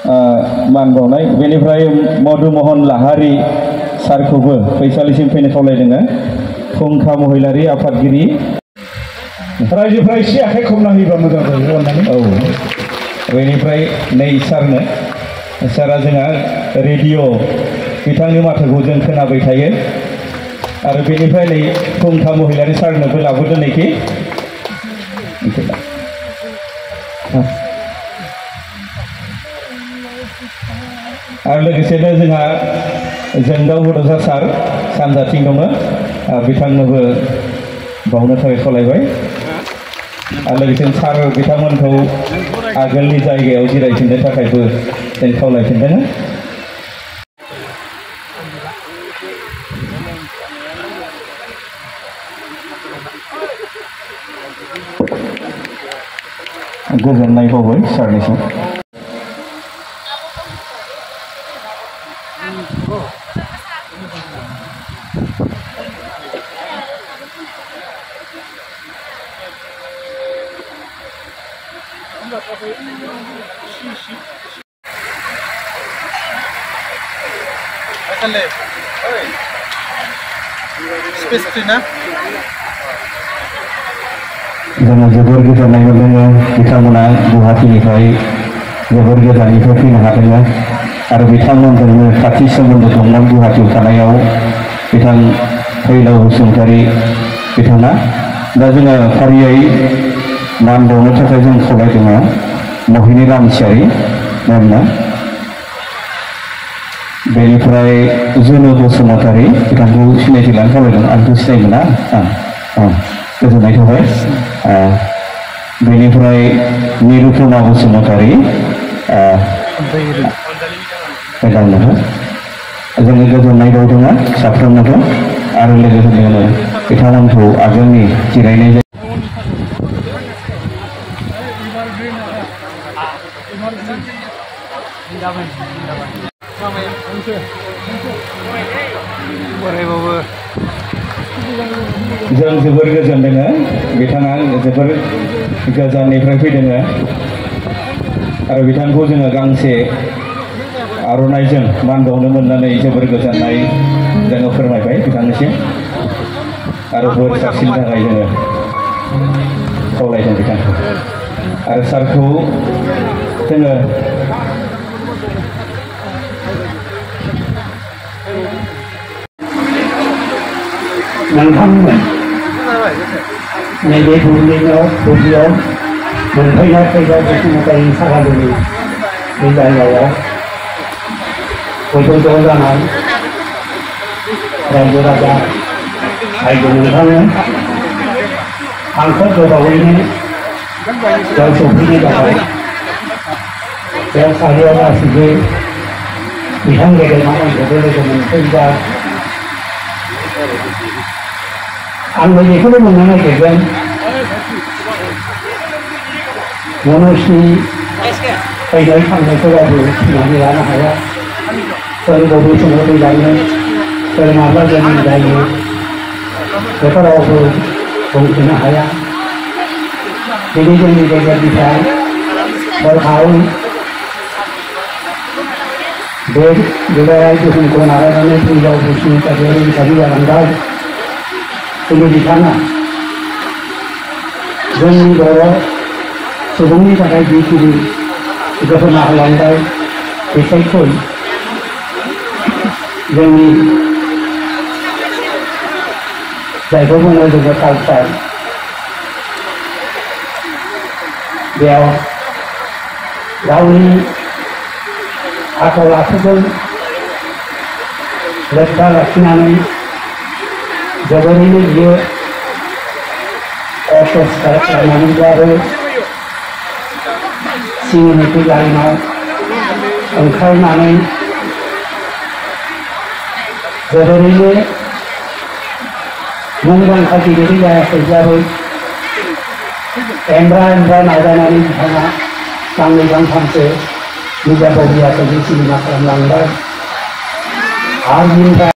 मान बावनाय बेनिफ्राय मधुमोहन लाहारि सारखौबो फैसालिसिम फैनो खावलायदों फुंखा महिलारि आफादगिरि रायजोफ्रा एसे आखाइ खबना होयोबा मोजां जायो अननानै औ बेनिफ्राय नै सारनो सारा जोंहा रेडिअ बिथांनि माथोखौ जों खोनाबाय थायो आरो बेनिफ्राय नै फुंखा महिलारि सारनोबो लाबोदों नैखि आरो लोगोसेनो जोंहा जोंदाव बड'सा सार सानजाथिं दङ बिथांनोबो बावनो थाखाय खावलायबाय आरो लोगोसे सार बिथांमोनखौ आगोलनि जायगायाव जिरायफिननो थाखायबो जों खावलायफिनदों गोजोननाय बावबाय सारनिसिम जोङो जोबोर गोजोननाय मोनदों बिथांमोना गुवाहाटीनिफ्राय जोबोर गोजाननिफ्राय फैनो हादों आरो बिथांमोनजोंनो खाथि सोमोन्दो दंमोन गुवाहाटीयाव थानायाव बिथां फैलाव बसुमतारी बिथाङा दा जोङो फारियै मान बावनो थाखाय जों खावलायदों महिनी रामसियारि मेमनो बेनिफ्राय जुनु बसुमतारी बिथांखौ सिनायथि लानो खावलायदों आंथ' सिनाय मोना गोजोननाय थाबाय बेनिफ्राय निरुपमा बसुमतारी मेदामनोबो जोङो गोजोननाय बावदों साफ्रोमनोबो आरो लोगोसेनो बिथांमोनखौ आगोलनि जिरायनाय जों जोबोर गोजोनदों बिथाङा जोबोर गोजाननिफ्राय फैदों आरो बिथांखौ जोङो गांसे आर'नाइजों मान बावनो मोननानै जोबोर गोजोननाय जोङो फोरमायबाय बिथांनिसिम आरो बोर सारस्रिनो थाखाय जोङो खावलायदों बिथांखौ आरो सारखौ जोङो नोंथांमोन नैबे दुब्लियाव मोनफैनाय फैबाय बसुमतारी साहाबुनि बे जायगायाव बयबो ज' जानाय रायजो राजा रायजो नोंथांनो आंखौ गोबावैनो बेयाव सफैनाय जाबाय बेयाव सारियाव गासिबो बिथां गेदेरमाफोरखौबो लोगो मोनफैबाय आंबो बेखौनो बुंनो नागिरगोन मनजनि फैनाय थांनायखौबाबो फिनानै लानो हाया सोर बबे समाव दैलाङो सोर माब्ला जोनोम जायो बेफोरावबो बुंफिननो हाया दिनै जोंनि जायगानिफ्राय हरखाबै बे दुलाराय बुहुमखौ नागारनानै फैलाव बसुमतारी रुंसारि जालांबाय दिनै बिथाङा जोंनि बर' सुबुंनि थाखाय जिखिनि गोहोमा होलांबाय बिसोरखौ जोंनि जायखौ बुङो जोङो कालचार बेयाव गावनि आखल आखुजों लोब्बा लाखिनानै जोबोरैनो बियो अपरिस्कार खालामनानैब्लाबो सिंहनिखि लाइनाव ओंखारनानै जोबोरैनो मुंदांखा गेलेगिरि जायाखैब्लाबो एमब्रा नाजानानै बिथाङा गांनै गांथामसो निजा बबि आसामनि सिनेमा खालामलांबाय आरो